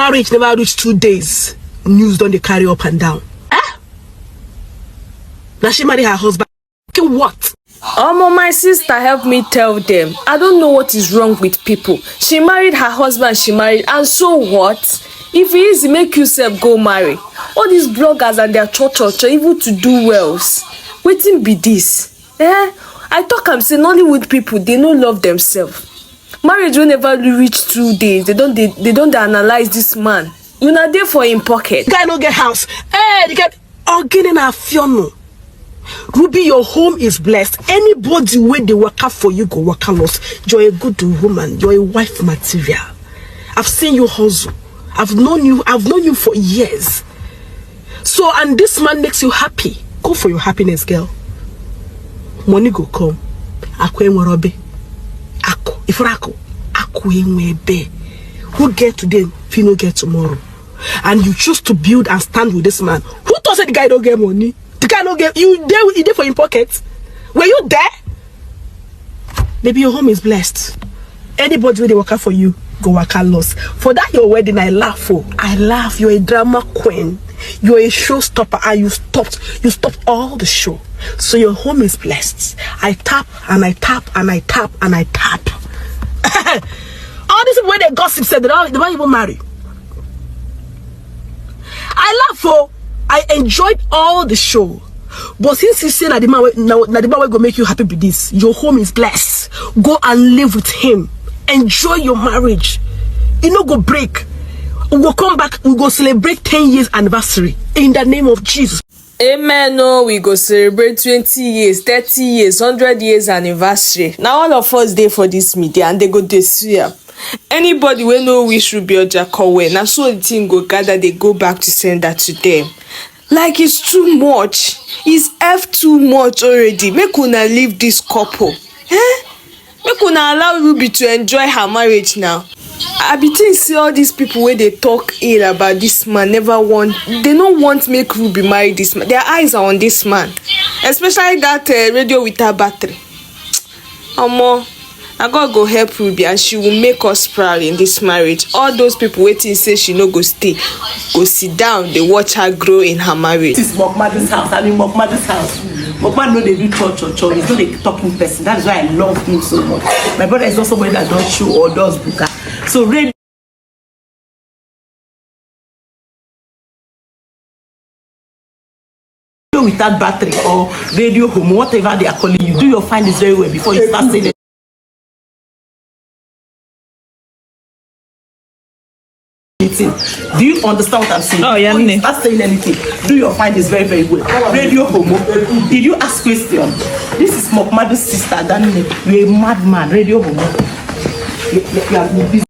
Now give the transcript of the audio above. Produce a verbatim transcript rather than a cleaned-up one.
Marriage never reach two days. News don dey carry up and down. Ah! Now she marry her husband. Fucking what? Omo, my sister, help me tell them. I don't know what is wrong with people. She married her husband, she married, and so what? If e easy, make you sef go marry. All these bloggers and their cho cho cho, even to do wells. Wetin be this? Eh? I talk am say Nollywood people, they no love themselves. Marriage wey never reach two days, they don dey they don dey analyze this man. Una dey for im pocket. Guy no get house. Hey, the guy, ogene na afiono. Ruby, your home is blessed. Anybody wey dey waka for you go waka loss. You're a good woman. You're a wife material. I've seen you hustle. I've known you. I've known you for years. So, and this man makes you happy. Go for your happiness, girl. Money go come. Akụ enwere obe. Akụ, ifuru akụ. Akụ enwe ebe. Who get today, fit no get tomorrow. And you choose to build and stand with this man. Who thought say the guy don't get money? The guy don't get, you there, you there for him pocket. Were you there? Baby, your home is blessed. Anybody wey dey waka for you go waka loss. For that your wedding, I laugh. Oh, I laugh. You're a drama queen. You're a show stopper, and you stopped. You stopped all the show. So your home is blessed. I tap and I tap and I tap and I tap. All these people wey dey gossip say they don't, they don't even marry. I laugh. Oh, I enjoyed all the show. But since you say na the man wey na, na the man wey go make you happy be this, your home is blessed. Go and live with him. Enjoy your marriage. E no go break. We go come back. We go celebrate ten years anniversary in the name of Jesus. Amen. Oh, we go celebrate twenty years, thirty years, hundred years anniversary. Now all of us dey for this media and they go dey see am. Anybody wey no wish Ruby Ojakowe, na so the thing go gather, they go back to sender to them. Like, it's too much. It's F too much already. Make una leave this couple. Eh? Make una allow Ruby to enjoy her marriage now. I be think say all these people wey dey talk ill about this man never want, they no want make Ruby marry this man. Their eyes are on this man, especially that uh, radio with her battery. Omo, na God go help Ruby and she will make us proud in this marriage. All those people wey think say she no go stay, go sit down, dey watch her grow in her marriage. This is Mokmadu's house. I'm in Mokmadu's house. Mokmadu no dey do cho cho cho. He's not a talking person. That is why I love him so much. My brother is not somebody that does show or does buka. So radio without battery or radio home, whatever they are calling you, do your findings very well before you start saying anything. Do you understand what I'm saying? Oh, yeah, Before you me. Start saying anything. Do your findings very, very well. Radio homo. Did you ask question? This is Mokmadu's sister, Danny. You're a madman. Radio homo. You, you, you are busy.